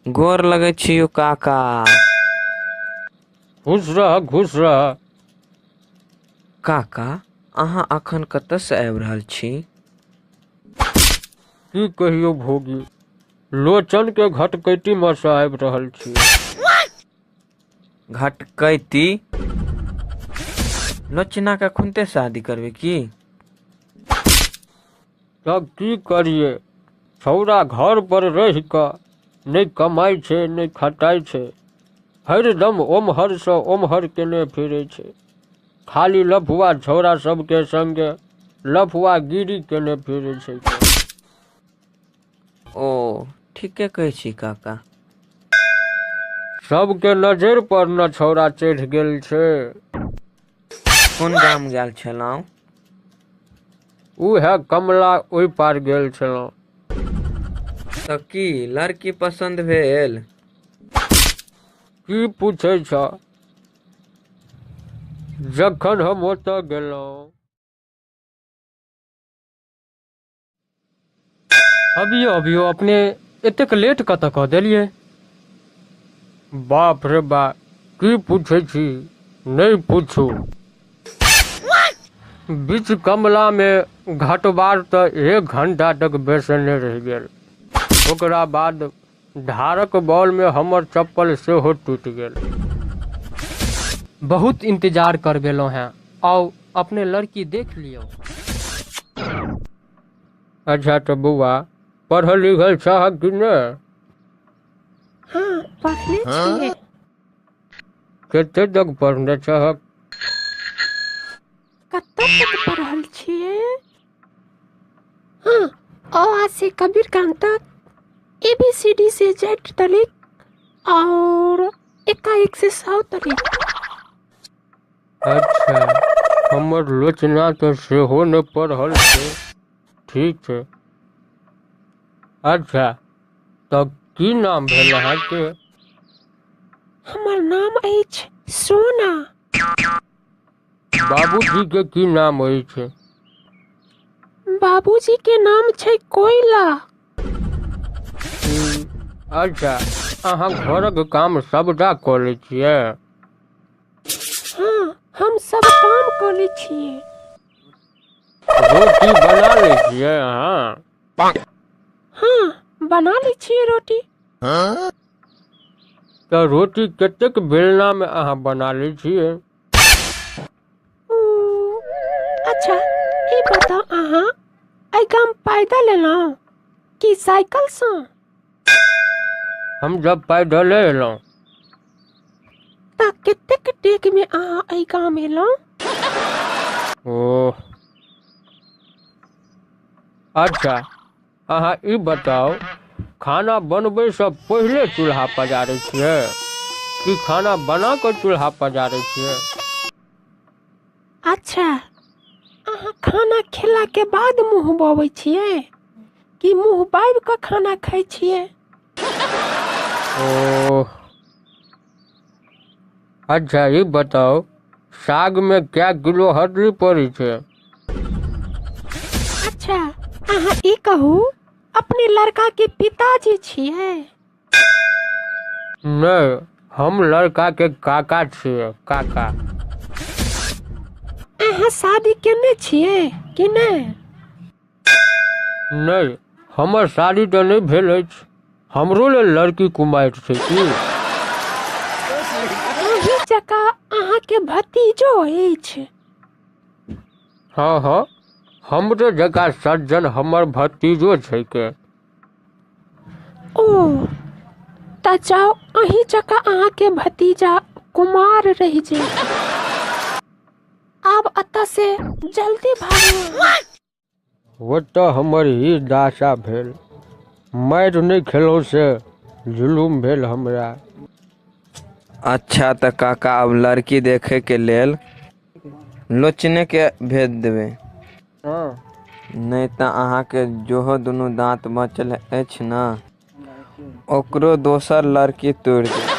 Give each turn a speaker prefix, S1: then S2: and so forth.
S1: गोर लगै छी यौ काका।
S2: खुश रह, खुश रह।
S1: काका, अहाँ अखन कतऽसँ आबि रहल छी?
S2: की कहियौ भोगी, लोचन के घटकैती मे सँ आबि रहल छी।
S1: घटकैती? लोचना के अखुनते शादी करबै की?
S2: तब की करियै, छौड़ा घर पर रहि कऽ नहि कमाइ छै नहि खटाइ छै, हरदम ओम्हरसँ ओम्हर केने फिरै छै, खाली लफुआ छौड़ा सबके संगे लफुआगिरी केने फिरै छै।
S1: ओ ठीके कहै छी काका।
S2: सबके नजरि पर न छौड़ा चढ़ि गेल छै।
S1: कोन गाम गेल छलहुँ?
S2: उएह कमला ओहि पार गेल छलहुँ।
S1: तऽ की लड़की पसन्द भेल?
S2: की पूछै छह, जखन हम ओतऽ गेलहुँ।
S3: अबियो अबियो, अपने एतेक लेट कतऽ कऽ देलियै?
S2: बाप रे बा, की पूछै छी, नहि पूछू। बीच कमलामे घटबार तऽ 1 घंटा तक बैसने रहि गेल। ओकरा बाद धारक बॉलमे हमर चप्पल सेहो टूटि गेल।
S3: बहुत इंतजार करबेलहुँ हेँ, आउ अपने लड़की देख लियौ।
S2: अच्छा तऽ बौआ, पढ़ल लिखल छह कि नहि?
S4: हँ, पढ़ने छियै।
S2: कते तक पढ़ने छहक?
S4: कतऽ तक पढ़ल छियै? हँ, अ आ से कबीर कान तक, ए बी सी डी से जेड तलिक और एका एक से 100 तलिक।
S2: अच्छा, हमर लोचना तऽ सेहो नहि पढ़ल छै। ठीक छै। अच्छा, तऽ की नाम भेल अहाँके?
S4: हमर नाम अछि सोना।
S2: बाबूजी के की नाम अछि?
S4: बाबूजी के नाम छै कोयला।
S2: अच्छा, अहाँ घरक काम सबटा कऽ लै छियै?
S4: हँ, हम सब काम कऽ लै छियै।
S2: रोटी बना लै छियै अहाँ?
S4: हँ, बना लै छियै रोटी।
S2: तऽ रोटी कतेक बेलनामे अहाँ बना लै छियै?
S4: ओ अच्छा, ई बताउ अहाँ एहि गाम पैदल एलहुँ कि साइकिलसँ?
S2: हम जब पैदले एलहुँ।
S4: तऽ कतेक डेगमे अहाँ एहि गाम एलहुँ?
S2: ओह अच्छा, अहाँ ई बताउ, खाना बनबैसँ पहिले चूल्हा पजारै छियै कि खाना बना कऽ चूल्हा पजारै छियै?
S4: अच्छा, अहाँ खाना खेलाके बाद मुँह बबै छियै कि मुँह बाबि कऽ खाना खाइ छियै?
S2: ओह अच्छा, ई बताउ, सागमे कए किलो हरदी पड़ै छै?
S4: अच्छा, अहाँ ई कहू, अपने लड़का के पिताजी छियै?
S2: नहि, हम लड़का के काका छियै, काका।
S4: अहाँ शादी केने छियै कि नहि?
S2: नहि, हमर शादी तऽ नहि भेल अछि। हमरो लेल लड़की कुमारि छै की?
S4: अहीं जकाँ अहाँके भतीजो अछि?
S2: हँ हँ, हमरे जकाँ सज्जन हमर भतीजो छैके।
S4: ओ तऽ जाउ, अहीं जकाँ अहाँके भतीजा कुमार रहि जेत। आब एतऽ से जल्दी भागू।
S2: ओतऽ हमर ई दशा भेल, मारि नहि खेलहुँ से जुलुम भेल हमरा।
S1: अच्छा तऽ काका, आब लड़की देखैके लेल लोचनेके भेज देबै। नहि तऽ अहाँके जेहो दुनू दाँत बचल अछि ने, ओकरो दोसर लड़की तोड़ि देत।